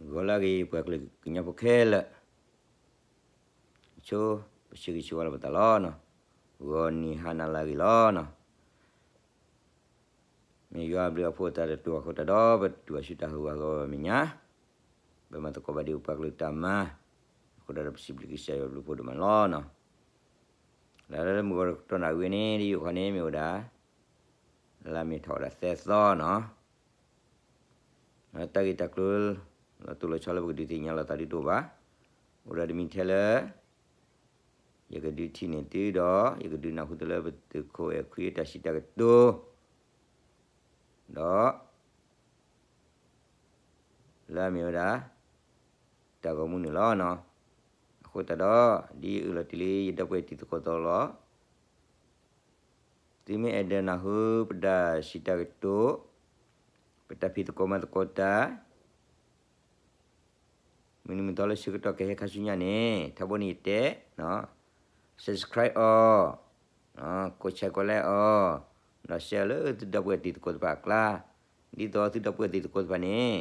ဂီၤလၢအဂ့ၤ ပှၤကလုာ်ကညီဖိခဲလၢာ်, ဆိ ပဆၢဂ့ၤဆၢဝါလီၤပသးလီၤနီၤ, ဂီၤနံၤဟါနၤလၢအဂ့ၤလီၤနီၤ. မ့ၢ်ယွၤအဘျုးအဖှိၣ်အသးတတူၢ်အဃိတၢ်ဒီး ပတူၢ်အဆူတၢ်ဟးဂီၤအဂီၢ်မဲာ်ညါ, ပမၤသကိးဘၣ်ဒံးပပှၤကလုာ်တၢ်မၤ, အဃိဒီးပစံးဘျုးကစၢ်ယွၤဘျုးဖှိၣ်ဒိၣ်မးလီၤနီၤ. လၢမုၢ်ဂီၤတကတီၢ်နၣ်ရံၣ်ဝဲန့ၣ် ဒ်ယိၣ်ခီန့ၣ် မ့ၢ်ဝဲဒၣ် လါမ့ၤထီၣ်ဝဲဒၣ်သၢသီနီၤ. တၢ်ဂ့ၢ်တၢ်ကျိၤ လီၤတိၢ်လီၤဆီလၢပကဒုးသ့ၣ်ညါလီၤသးဒုးတအိၣ်ဘၣ်. အိၣ်ဒီးတမံၤထဲလၢ ယကဒုးထံၣ်န့ၢ်သုဒီး ယကဒုးနၢ်ဟူသုလၢပသုးခိၣ်အဲၣ်ခွံအတၢ်စံးတၢ်ကတိၤ ဒီး လၢအမ့ၢ်ဝဲဒၣ် တၢ်ဂီၤမူန့ၣ်လီၤနီၤ. အဃိသတးဒီး ဒ်အအၢၣ်လီၤတ့ၢ်လံ ယဒီပုၢ်ဝဲၢ်တံၤသကိးသီလီၤ. သုမ့ၢ်အဲၣ်ဒိးနၢ်ဟူပတၢ်စံးတၢ်ကတိၤ, ပတၢ်ဖံးသကိးမၤသကိးတၢ် မုၢ်နံၤမုၢ်သီလၢဆၢကတီၢ်ကဟဲခါဆူညါန့ၣ် ထီဘိန့ၣ်ယတဲ subscribe အီၤ, ကိး share ကိး like အီၤ, ဒီး share လၢသုဒီပုၢ်ဝဲၢ်တံၤသကိးတဖၣ်အကျါ, ဒ်သိးသုဒီပုၢ်ဝဲၢ်တံၤသကိးတဖၣ်န့ၣ်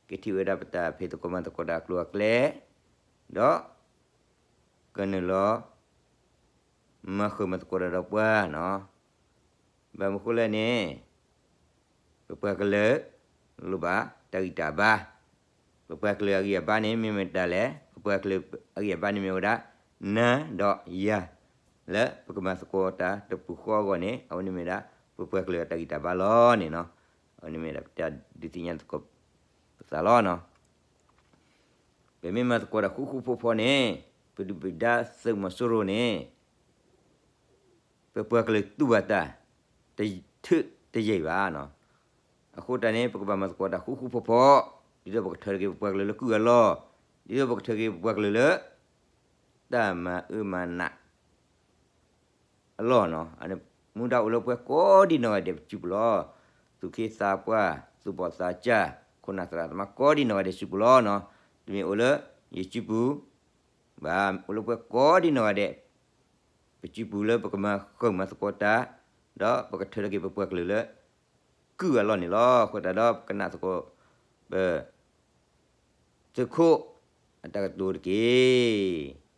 ကထံၣ်ဝဲဒၣ်ပတၢ်ဖံးသကိးမၤသကိးတၢ်အကျိၤအကျဲ, ဒီး ကနုာ်လီၤ မၤဃုာ်မၤသကိးတၢ်ဒီးပှၤနီၤ. ဘၣ်မနုၤဃိလဲၣ်န့ၣ် ပပှၤကလုာ် လိၣ်ဘၣ်တၢ်ဂံၢ်တၢ်ဘါ, ပပှၤကလုာ်အဂံၢ်အဘါန့ၣ် မ့ၢ်မတၤလဲၣ်, ပပှၤကလုာ်အဂံၢ်အဘါန့ၣ်မ့ၢ်ဝဲဒၣ် နၤဒီးယၤ လၢပကမၤသကိးတၢ်တပူၤဃီအဂီၢ်န့ၣ် အဝဲန့ၣ်မ့ၢ်ဝဲဒၣ် ပပှၤကလုာ်အတၢ်ဂံၢ်တၢ်ဘါလီၤန့ၣ်နီၤ. အဝဲန့ၣ်မ့ၢ်ဒၣ်ပတၢ်ဒုးသ့ၣ်ညါသကိးပသးလီၤနီၤ. ပမ့ၢ်မၤသကိးတၢ်ဃူဃူဖိးဖိးန့ၣ် ပဒုၣ်ပဒါသုးမီၤစိရိၤန့ၣ် ပပှၤကလုာ်တူၢ်ဘၣ်တၢ် တထုးတယံာ်ဘၣ်နီၤ. အဃိတၢ်န့ၣ် ပကဘၣ်မၤသကိးတၢ်ဃူဃူဖိးဖိး, ဒ်သိးပကထၢက့ၤပပှၤကလုာ်လၢကုၢ်အလီၢ်, ဒ်သိးပကထၢက့ၤပပှၤကလုာ်လၢ တၢ်မၤအၢမၤနး အလီၢ်နီၤ. မူဒါအိၣ်လၢပှၤကိးဒံနီၢ်ဂၤဒဲး ပစုပူၤလီၤ. သူၣ်က့သးပှၢ်, သူၣ်ဘီၣ်သးစၢ်, ခိၣ်နၢ်သရၣ်သမါကိးဒံနီၢ်ဂၤဒဲးစုပူၤလီၤနီၤ. တမ့ၢ်အိၣ်လၢယစုပူၤဘၣ်, အိၣ်လၢပှၤကိးဒံနီၢ်ဂၤဒဲး ပစုပူၤလၢပကမၤဃုာ်မၤသကိးတၢ်, ဒီးပကထၢထီၣ်က့ၤပပှၤကလုာ်လၢ ကုၢ်အလီၢ်န့ၣ်လီၤ. အဃိသတးဒီး ပကနၣ်သကိး ပ သုးခိၣ် အတၢ်ကတိၤတက့ၢ်.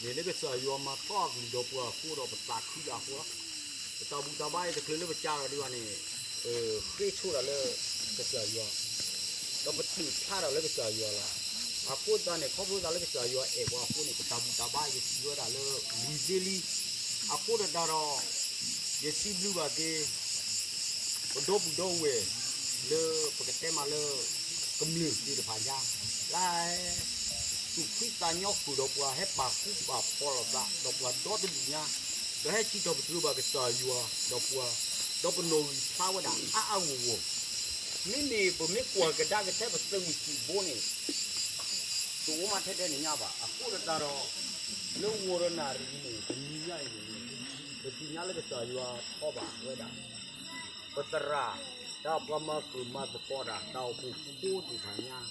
မ့ၢ်လၢကစၢ်ယွၤမၤသီအကလုၢ်ဒီးပှၤအဃိဒီး ပသးခုလၢအဃိလီၤ. ပတၢ်ဘူၣ်တၢ်ဘါအံၤတချုးလၢပကးထီၣ်ဒံးဘၣ်န့ၣ် ဃ့ဆိဒၣ်လၢကစၢ်ယွၤ, ဒီးပတုာ်ဖျါထီၣ်လၢကစၢ်ယွၤလီၤ. အဃိသတးန့ၣ် ခီဖျိသးလၢကစၢ်ယွၤအဲၣ်ပှၤအဃိန့ၣ် ပတၢ်ဘူၣ်တၢ်ဘါအံၤကစံးဝဲဒၣ်လၢဝံၤသ့လံ. အဃိသတးဒီး ယစံးဘျုးဘၣ်က့ၤ ပဒီပုၢ်ဒီဝဲၢ် လၢပကတဲမးလၢ ကမျၢၢ်သ့ၣ်တဖၣ်ညါ လၢ သူၣ်ဖှံသးညီဃုာ်ဒီးပှၤ ဟဲပာ်ဃူပာ်ဖိးလိာ်သးဒီးပှၤဒီတဘ့ၣ်ညါ, ဒီးဟဲစံးထီၣ်ပတြၢၤဘၣ်ကစၢ်ယွၤဒီးပှၤ, ဒီးပနီၣ်ဂံၢ်ဖျါဝဲဒၣ်အါအါဂီၢ်ဂီၢ်. မ့မ့ၢ်ပမ့ၢ်ကွၢ်ကဒါက့ၤထဲပသုးမုၢ်သံၣ်ဘိန့ၣ် တအိၣ်မးထဲထဲန့ၣ်ညါဘၣ်. အဃိသတးဒီး လၢဂီၤဒီးနၣ်ရံၣ်န့ၣ် တနံၤညါအံၤန့ၣ် ပသ့ၣ်ညါလၢကစၢ်ယွၤထီၣ်ဘၣ်ဝဲဒၣ် ပသရၣ်, တၢ်ပှၤမၤဃုာ်မၤသကိးတၢ် တၢ်အိၣ်ဖှိၣ်ဖိသ့ၣ်တဖၣ်ညါ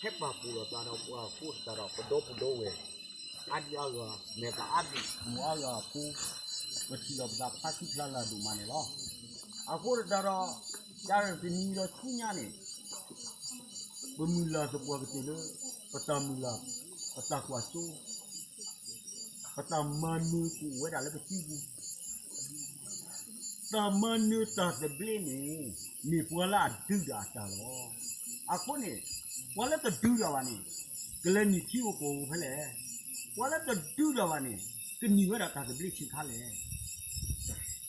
ဟဲပာ်ဖှိၣ်လိာ်သးဒီးပှၤအဃိသတးဒီး ပဒီပုၢ်ဒီဝဲၢ် အါဒံအါဂၤ မဲာ်သၣ်အါဒံအါဂၤအဃိ ပထံၣ်လိာ်ပသးဖျါထံဖျါလၤဒိၣ်မးန့ၣ်လီၤ. အဃိသတးဒီး တၢ်တနံၤဒီးဆူညါန့ၣ် ပမုၢ်လၢ်သပှၢ်ကတၢၢ်လၢ ပတၢ်မုၢ်လၢ် ပတၢ်ကွၢ်စိ ပတၢ်မၤနၢၤကအိၣ်ဝဲဒၣ်လၢပစုပူၤ, တၢ်မၤနၢၤတၢ်သဘျ့န့ၣ် မ့ၢ်ပှၤလၢအဒုးတၢ်အတၢ်လီၤ. အဃိန့ၣ် ပှၤလၢတဒုးတၢ်ဘၣ်န့ၣ် ကလဲၤနုာ်ထံဧိၤကီၢ်ဧိၤဖဲလဲၣ်, ပှၤလၢတဒုးတၢ်ဘၣ်န့ၣ် ကန့ၢ်ဝဲဒၣ်တၢ်သဘျ့ဆံးခါလဲၣ်.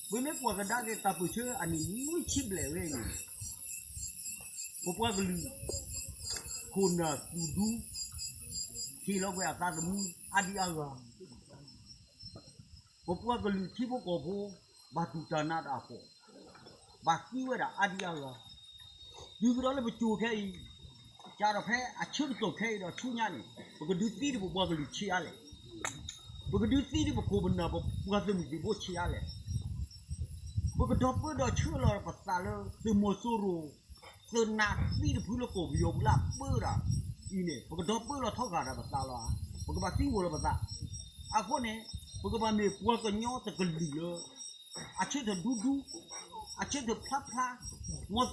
ပမ့ၢ်ကွၢ်ကဒါက့ၤတၢ်ပၢၢ်ဆၢအနံၣ်နွံဆံဘျဲၣ်ဝဲအံၤန့ၣ် ပပှၤကလုာ် ခိၣ်နၢ်သူၣ်ဒူ ဟ့ၣ်လီၤကွံာ်အသးသမူအါဒံအါဂၤ, ပပှၤကလုာ်ထံဖိကီၢ်ဖိ ဘၣ်တူၢ်တၢ်နးတၢ်ဖှီၣ်, ဘၣ်သံဝဲဒၣ်အါဒံအါဂၤ, တုၤကဒီးလၢပစိၤခဲအံၤ စးထီၣ်ဖဲအဆၢကတီၢ်ခဲအံၤဒီးဆူညါန့ၣ် ပကဒုးသံဒံးပပှၤကလုာ်ဆံးအါလဲၣ်, ပကဒုးသံဒံးပခိၣ်ပနၢ်ပပှၤသုးမုၢ်သံၣ်ဘိဆံးအါလဲၣ်, ပကဒီပုၢ်ဒီးဆှၢလီၤပသးလၢသုးမီၤစိရိၤ သုးနးသံတဖုလၢကီၢ်ပယီၤပူၤလၢအပၢတၢ်အံၤန့ၣ် ပကဒီပုၢ်လီၤထီဃာ်ဒီးပသးလီၤဧါ, ပကဘၣ်သံကွံာ်လီၤပသး, အဃိန့ၣ် ပကဘၣ်မ့ၢ်ပှၤကညီတကလုာ်လၢ အဆၢထၢၣ်ဒူဒူ အဆၢထၢၣ်ဖျါဖျါ, မ်သုပတဆၢထၢၣ်လၢပဖီၣ်တၢ်စုဝဲဒီး ပလီၤဂာ်ဒ်တၢ်ဘျးတဂ့ၤ. ပကဘၣ်မၤဖျိဖျိဖျါဖျါ, ပကဘၣ်ဒိးအသးလၢကစၢ်ယွၤအစုပူၤ, ပကဘၣ်မၤတၢ်ဒူဒူ, ပှၤမ့ၢ်ကတိၤစံးအၢဒုၣ်ဒွဲၣ်ပှၤဘၣ်ဆၣ်န့ၣ်, တၢ်ကတိၤလၢတဝီတသီဘၣ်န့ၣ် ပတဘၣ်ဒၢလၢပခိၣ်နူာ်ပူၤဘၣ်. ပကဲခိၣ်နၢ်လၢအဂ့ၤတဂၤ, ပမ့မ့ၢ်သူၣ်ဒူလၢအဂ့ၤတဂၤ လၢပကမၤတၢ်လၢပှၤကလုာ်အဂီၢ်န့ၣ်, တၢ်ကတိၤလၢအဟဲဘၣ်ပှၤသ့ၣ်တဖၣ်ညါန့ၣ်, ပတဘၣ်ဒိကနၣ်. မ့မ့ၢ်တၢ်ကတိၤလၢ အကကဲဘျုးလၢပထံဖိကီၢ်ဖိ ပပှၤကလုာ်ကဒိးန့ၢ်လၢတၢ်ဃူတၢ်ဖိးတၢ်သဘျ့အဂီၢ်န့ၣ် ပကဘၣ်ဒၢဃာ်လၢပခိၣ်နူာ်ပူၤ. မ့မ့ၢ်တၢ်ကတိၤလၢအကမၤလီၤဃံၤပပှၤကလုာ်, အကဒုးလီၤဒါပပှၤကလုာ်, အကဒုးထီၣ်ဖီဝဲဒၣ်ပဒုၣ်ပဒါန့ၣ်, တၢ်ကတိၤဒ်န့ၣ်သ့ၣ်တဖၣ်ညါန့ၣ် ပလ့ၤတက့ၢ်, ပတဘၣ်ဒုးနုာ်လၢပခိၣ်နူာ်ပူၤဘၣ်, ပတဘၣ်ကနၣ်ဘၣ်. အဃိန့ၣ်, တၢ်ဆၢကတီၢ်ဖဲပဒုၣ်ပဒါန့ၣ် ဒၢးပှၤအမျိုးမျိုးလီၤ. ကဒၢးပှၤထဲကျိချံကျိသၣ်ဘၣ်, ဒၢးပှၤလၢပတၢ်ဆိကမိၣ်ဆိကမး, ဒၢးပှၤလၢတၢ်အီၣ်တၢ်အီ, ဒၢးပှၤလၢ တီၤပတီၢ်, ဒၢးပှၤအမျိုးမျိုးအကလုာ်ဒ်သိးဒီး ပဝဲပှၤကညီဖိကဘၣ်လီၤဃံၤဝဲဒၣ်, ဒီးပဒုၣ်ပဒါန့ၣ်ကထီၣ်ဝဲလၢပဖီခိၣ်န့ၣ်, အဃိန့ၣ်တၢ်တခါန့ၣ် ကြၢးပသုပလီၢ်ပသး, ကြၢးပပလီၢ်ပသး ကိးဒံကိးနီၢ်ဂၤဒဲး လၢပဝဲပှၤမၤဃုာ်မၤသကိးတၢ် ကိးဒံကိးဂၤဒဲးန့ၣ် ကဒီးလၢ ပဝဲဒၣ်ခိၣ်နၢ်လၢအဒိၣ်ဒီးသုမ့ၢ်သူၣ်ဒူလၢအဆံးန့ၣ် ပကဘၣ်အိၣ်ဒီးတၢ်ဃူတၢ်ဖိး, တၢ်အဲၣ်တၢ်ကွံလိာ်သး, တၢ်နာ်န့ၢ်လိာ်သး, ပကဘၣ်မ့ၢ်ပှၤလၢအိၣ်ဒီးအထံၣ်အကီ, ပကဘၣ်မ့ၢ်ပှၤလၢအိၣ်ဒီးတၢ်သူၣ်ဒူသးဒူ တၢ်သဘျ့မ့ၢ်ပှၤလၢအဒုးတၢ်အတၢ်လီၤ. အဃိန့ၣ် ဒ်သိးယတဲမုၢ်ကလီၤ, ပမ့ၢ်တဒုးတၢ်ဘၣ်န့ၣ် ပတသူၣ်တၢ်သဘျ့လၢၤဘၣ်. အဃိန့ၣ် ကဒီးတနံၤဒီးဆူညါန့ၣ် ပကမ့ၢ်ပှၤသ့ၣ်တဖၣ်ညါလၢအမၤဃုာ်မၤသကိးတၢ်, ခဲလၢာ်ခဲဆ့လၢတၢ်ဃူတၢ်ဖိး, တၢ်အဲၣ်တၢ်ကွံ, တၢ်သးဆံးသုတအိၣ်လၢပပူၤတဂ့ၤ. သုးမုၢ်ဒိၣ်တဂၤန့ၣ် တဘူၣ်ဘၣ်, တသ့ဘၣ်, တဘၣ်ဘၣ်, တကဲဘၣ်, တၢ်လုၢ်ထံၣ်န့ၣ်တဘၣ်အိၣ်လၢပသးအိၣ်ဘၣ်. ကီၢ်ခိၣ်ဘၣ်အိၣ်ကံအတၢ်ဂ့ၢ်လုၢ်ထံၣ်န့ၣ် ပကဘၣ်သူၣ်ဒီးဃာ်ထီဘိလၢပသးပူၤ, တနံၤဒီးဆူညါ တုၤလၢတၢ်သဘျ့န့ၣ်ဆူ, တုၤလၢပညိကွံာ်ဟီၣ်ခိၣ်အတၢ်ပျီၣ်တၢ်မုာ်တစုန့ၣ် ကဘၣ်အိၣ်လၢပသးပူၤထီဘိန့ၣ်လီၤ. အဃိန့ၣ်ဒီး လၢဝီၤဒီးနၣ်ရံၣ်န့ၣ် မ့ၢ်ယတၢ်ကတိၤဟ့ၣ်ဂံၢ်ဟ့ၣ်ဘါ, ဒီးယတၢ်ကတိၤစံးဘျုးစံးဖှိၣ်က့ၤယဲဒၣ်ယခိၣ်ယနၢ်န့ၣ်လီၤ. အဃိန့ၣ်န့ၣ် လၢန့ၣ်အဖီခိၣ်န့ၣ် တုၤလၢပဘူၣ်ထီၣ်ဘါဒီးကစၢ်ယွၤဝံၤန့ၣ် ပတ ပဝဲဒၣ်လၢသုးမုၢ်သံၣ်ဘိ ပတဟ့ၣ်သုးထီလီၤပဝဲဒၣ်လၢ ပပှၤကမျၢၢ်မ့ၢ်ဂ့ၤ ပသူၣ်ဒူမ့ၢ်ဂ့ၤ တဂၤလၢပလီၢ်ဒံးဘၣ်. ပကအိၣ်ဒီးတၢ်ကတဲာ်ကတီၤဘၣ်ဃးလၢ နီၢ်ဖိအတၢ်အီၣ် မ့ၢ် မ့ၢ်တလၢမ့ၢ်တပှဲၤဘၣ်ဆၣ်သနာ်က့ဒီး ပဃ့ဝံသးစူၤ ပဒီပုၢ်ဝဲၢ်ဒီးပသုးမုၢ်သံၣ်ဘိ ပခိၣ်ပနၢ်ကိးဂၤဒဲး ပှဲၤအအိၣ်ဒီး ပကအီၣ်မး ပကအီၣ်သကိးကိးဂၤဒဲး မ့ၢ်အီၣ်ဘ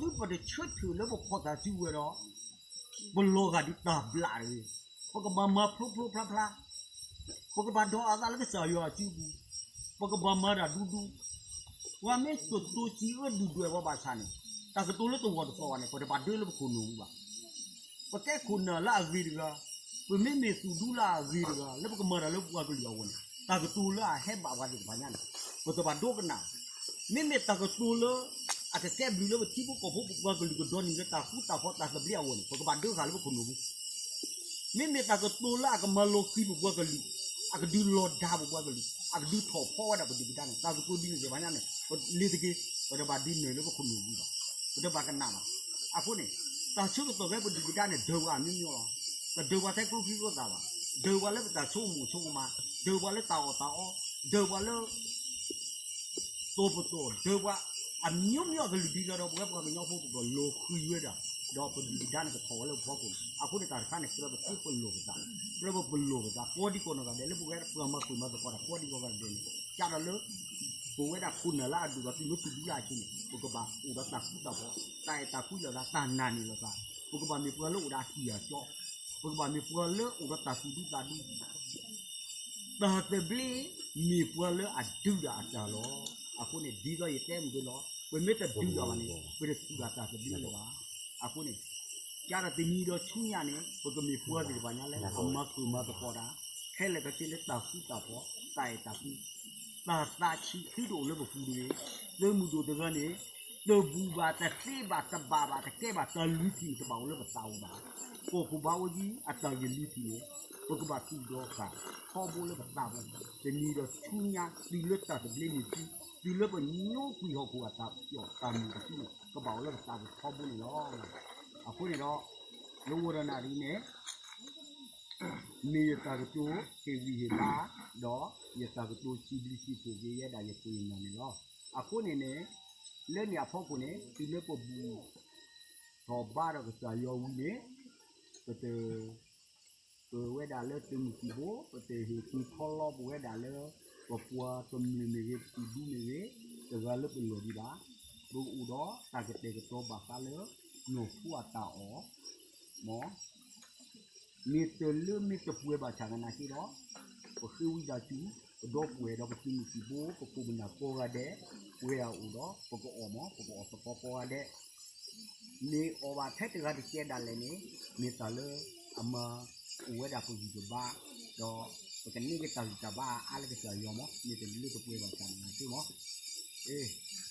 ၣ်ထဲတဂၤတကဲဒၣ်လဲာ်န့ၣ် မ့ၢ်တၢ်လၢအမၤအိၣ်ဝဲဒၣ်ပဂံၢ်ပဘါ, ဒီးပကန့ၢ်က့ၤတၢ်ဂံၢ်တၢ်ဘါအါလၢကစၢ်ယွၤမး, မ့ၢ်တလၢတပှဲၤဘၣ်ဆၣ်သနာ်က့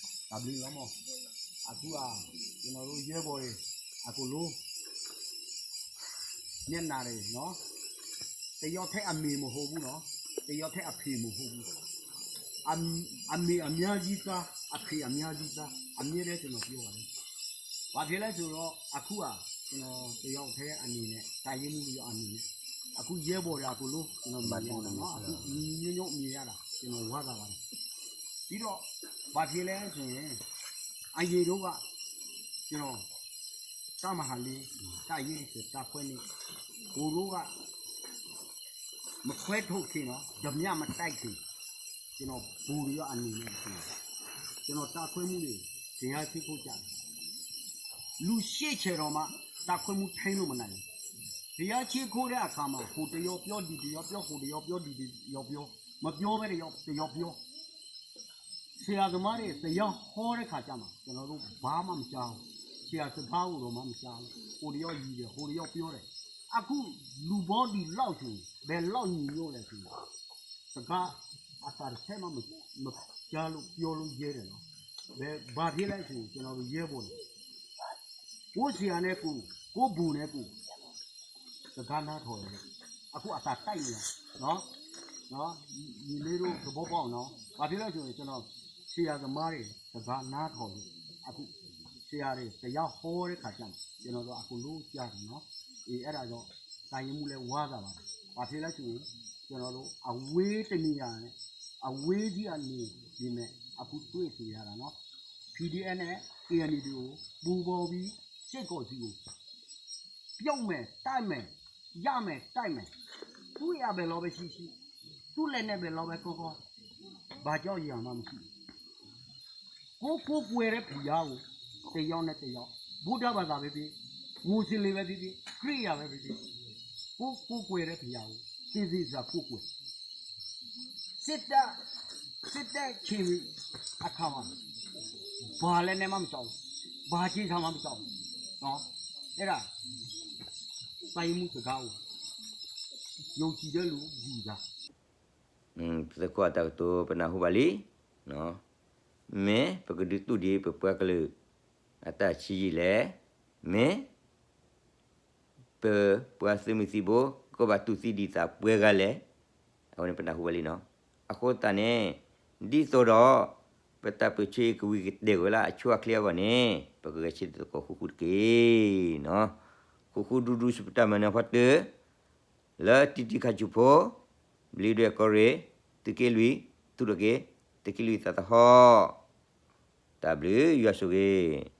မး, အ့ တၢ်ဘျုးလီၤမး, အဃိဧါ, ယဲဘီၣ်အံၤ အကိၣ်လိ မျက်နှာတွေနော်, တယောက်ထဲအမေမဟုတ်ဘူးနော်, တယောက်ထဲအဖေမဟုတ်ဘူး, အမေအများကြီးသား, အဖေအများကြီးသား, အမြဲတမ်းကျွန်တော်ပြောပါတယ်. ဘာဖြစ်လဲဆိုတော့ အခုက ကျွန်တော်တယောက်ထဲအနေနဲ့ တိုင်းရင်းမှုတယောက်အနေနဲ့ အခုရဲဘော်တွေအကုန်လုံး ကျွန်တော်မြင်ရတာနော်, အခုညီညီမြင်ရတာ ကျွန်တော်ဝမ်းသာပါတယ်. ပြီးတော့ ဘာဖြစ်လဲဆိုရင် အရင်တုန်းက ကျွန်တော် တပ်မဟာလေး တပ်ရင်းတစ်ဆယ် တပ်ခွဲနှစ် ဟိုတုန်းက မခွဲထုတ်ခင်နော်, ဓမြမတိုက်ခင် ကျွန်တော် ဘူရီရော့ အနေနဲ့ဆိုရင် ကျွန်တော် တပ်ခွဲမှူးတွေ ဘုရားရှိခိုးကြတယ်. လူရှစ်ဆယ်တောင်မှ တပ်ခွဲမှူး ထိန်းလို့မနိုင်ဘူး. ဘုရားရှိခိုးတဲ့အခါမှာ ဟိုတယောက်ပြော ဒီတယောက်ပြော, ဟိုတယောက်ပြော ဒီတယောက်ပြော, မပြောဘဲတယောက် တယောက်ပြော. ဆရာသမားတွေ တရားဟောတဲ့ခါကျမှ ကျွန်တော်တို့ ဘာမှမကြားဘူး. ဆရာစကားကိုတောင်မှ မကြားဘူး. ဟိုတယောက်ယူတယ်, ဟိုတယောက်ပြောတယ်. အခု လူပေါင်းဒီလောက်ဆိုရင် ဘယ်လောက်ညီညွတ်လဲဆိုရင် စကားအသံတစ်ဆယ်မှ မကြားလို့ ပြောလို့ရဲတယ်နော်. ဘယ် ဘာဖြစ်လဲဆိုရင် ကျွန်တော်တို့ ရဲဘော်တွေ ကိုယ့်ဆရာနဲ့ကိုယ်, ကိုယ့်ဘူနဲ့ကိုယ် စကားနားထောင်တယ်. အခုအသံတိုက်နေတာနော်. ညီလေးတို့ သဘောပေါက်နော်. ဘာဖြစ်လဲဆိုရင် ကျွန်တော် ဆရာသမားတွေ စကားနားထောင်လို့ အခု ဆရာတွေ တရားဟောတဲ့ခါကျမှ ကျွန်တော်တို့ အကုန်လုံးကြားတယ်နော်. အေး အဲ့ဒါကြောင့် တိုင်းရင်းမှူးလည်း ဝမ်းသာပါတယ်. ဘာဖြစ်လဲဆိုရင် ကျွန်တော်တို့ အဝေးတနေရာနဲ့ အဝေးကြီးအနေနဲ့ အခုတွေ့နေရတာနော်. ပီဒီအက်ဖ်နဲ့ KNDO ပူးပေါင်းပြီး စစ်ကောင်စီကို ပြုတ်မယ်, တိုက်မယ်, ရမယ်, တိုက်မယ်. သူ့အရာဘယ်လောက်ပဲရှိရှိ, သူ့လက်နဲ့ဘယ်လောက်ပဲကောင်းကောင်း, ဘာကြောင့်ရမှာမရှိဘူး. ကိုးကိုးကွယ်တဲ့ဘုရားကို တယောက်နဲ့တယောက် ဗုဒ္ဓဘာသာပဲဖြစ်ဖြစ် မွတ်စလင်ပဲဖြစ်ဖြစ် ခရစ်ယာန်ပဲဖြစ်ဖြစ် ကိုးကိုးကွယ်တဲ့ဘုရားကို သေသေချာချာကိုးကွယ်။ စစ်တပ် စစ်တပ်ချိန်အခါမှာ ဘာလက်နက်မှမကြောက်ဘူး။ ဘာကျည်ဆံမှမကြောက်ဘူးနော်။ အဲ့ဒါ တိုင်းမှူးစကားကို ယုံကြည်တဲ့လူယူတာ ပသကိးအတၢ်ကတိၤပနၢ်ဟူဘၣ်လံ, မ့ၢ်ပကဒုးတူၢ်ဒံးပပှၤကလုာ် အတၢ်ဆံးယံာ်လဲၣ်, မ့ၢ် ပပှၤသုးမုၢ်သံၣ်ဘိ ကဘၣ်တူၢ်သံဒံးသးပှဲၤဂၤလဲၣ်, အဝဲန့ၣ်ပနၢ်ဟူဘၣ်လံနီၤ. အဃိသတးန့ၣ် ဒ်သိးဒီး ပတၢ်ပၢၢ်ဆၢကဝံၤကတၢၢ်ဝဲလၢအဆိအချ့အဂီၢ်န့ၣ် ပကဂဲၤဆၢထၢၣ်သကိးဃူဃူတက့ၢ်နီၤ. ဃူဃူဒူဒူစံးပတၢ်မၤနၢၤဖီတၢၢ် လၢတံတံခါဆူၣ်ဖိ ဘျံးဒွဲၣ်ကီၢ်ရ့ၣ် သုးက့လွံၢ် သူၣ်ထီၣ်က့ၤ သုးက့လွံၢ်သးသဟီၣ် တၢ်ဘျုးယွၤဆိၣ်ဂ့ၤ